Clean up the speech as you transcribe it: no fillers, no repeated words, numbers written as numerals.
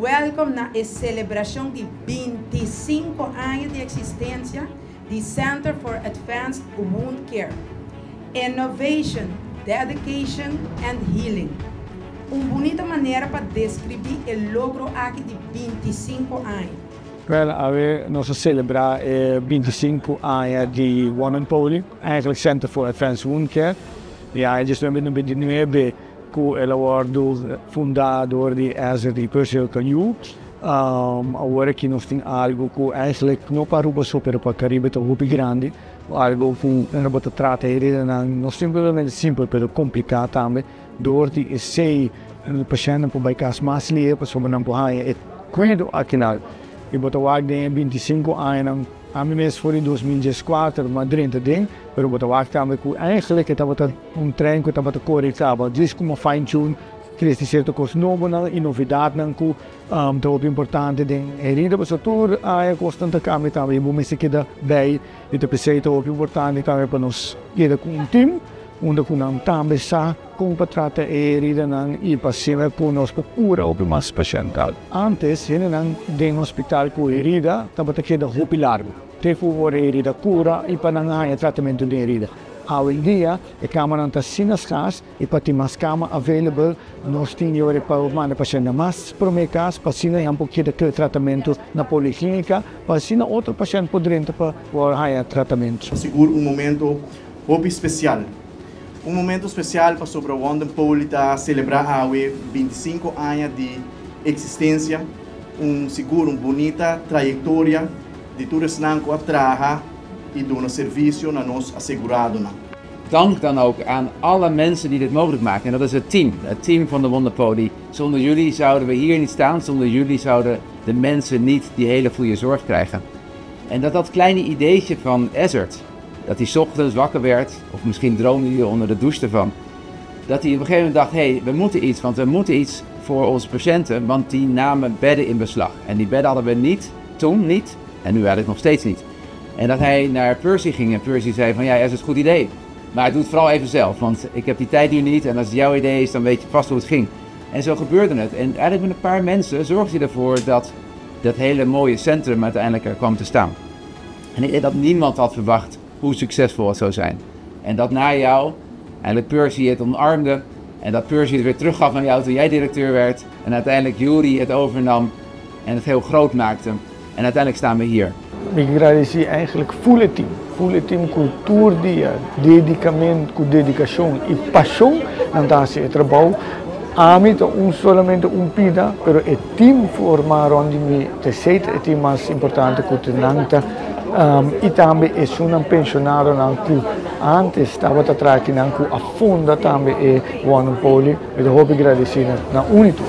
Welcome na e celebracion di 25 aña di existencia di Center for Advanced Wound Care. Innovation, Dedication and Healing. Un bunita manera pa describi e logro aki di 25 aña. Wel, awe nos ta celebra 25 aña di Wondenpoli, eigenlijk Center for Advanced Wound Care. Ja, in 1929 cu el a wordo funda door di Ezzard y Percy Canyu. Awor aki nos tin algo cu eigenlijk no pa Aruba so, pero pa Caribe ta hopi grandi. Algo cu bo ta trata heridanan no simplemente simpel, pero complica tambe. Door di esey pashent por bay cas mas lihe, pasobra nan por haya e cuido aki. Y bo ta wak den 25 aña, ami mes for di 2014, m'a drenta den, pero bo ta wak tambe cu eigenlijk tabata un trein cu tabata core caba, dus como fine tune, trece cierto cos nobo nan y novedad nan cu ta importante den herida, pasobra tur aña cos ta cambia tambe, y bo mester keda bij, y ta p'esey ta importante tambe pa nos keda cu un team, unda cu nan tambe sa con pa trata e heridanan y pa asina cu nos por cura hopi mas pashent. Antes, hendenan den hospital cu herida, tabata keda hopi largo. Te cu e herida cura y pa nan haya tratamento di herida. Hoy en dia, e camanan ta asina scars y pa tin mas cama available, nos tin pa manda pashent mas prome cas, pa asina un poquito di tratamento na policlinica, pa asina otro pashent por drenta pa haya tratamento. Sigur un momento hopi special. Un momento special pasobra Wondenpoli ta celebra awe 25 aña di existencia, un sigur un bunita trayectoria di tur esnan cu a traha y duna servicio na nos aseguradonan. Dank dan ook aan alle mensen die dit mogelijk maken. En dat is het team, het team van de Wondenpoli. Zonder jullie zouden we hier niet staan, zonder jullie zouden de mensen niet die hele goede zorg krijgen. En dat dat kleine ideetje van Ezzard, dat hij 's ochtends wakker werd, of misschien droomde hij onder de douche ervan, dat hij op een gegeven moment dacht: hé, hey, we moeten iets, want we moeten iets voor onze patiënten, want die namen bedden in beslag. En die bedden hadden we niet, toen niet, en nu eigenlijk nog steeds niet. En dat hij naar Percy ging en Percy zei van: ja, dat is een goed idee. Maar doe het vooral even zelf, want ik heb die tijd nu niet en als het jouw idee is, dan weet je vast hoe het ging. En zo gebeurde het. En eigenlijk met een paar mensen zorgde hij ervoor dat dat hele mooie centrum uiteindelijk er kwam te staan. En ik denk dat niemand had verwacht hoe succesvol het zou zijn. En dat na jou eigenlijk Percy het omarmde en dat Percy het weer teruggaf aan jou toen jij directeur werd. En uiteindelijk Yuri het overnam en het heel groot maakte. En uiteindelijk staan we hier. Mi ta gradici eigenlijk full team. Full team cu tur dia, dedicamento, cu dedicacion y pasion nan ta haci e trabou. Ami ta un solamente un pida, pero e team forma rond di mi, esey ta e team mas importante cu nan ta y tambe e pensionadonan cu antes tabata traha akinan cu a funda tambe e Wondenpoli, mi ta hopi gradici na un y tur.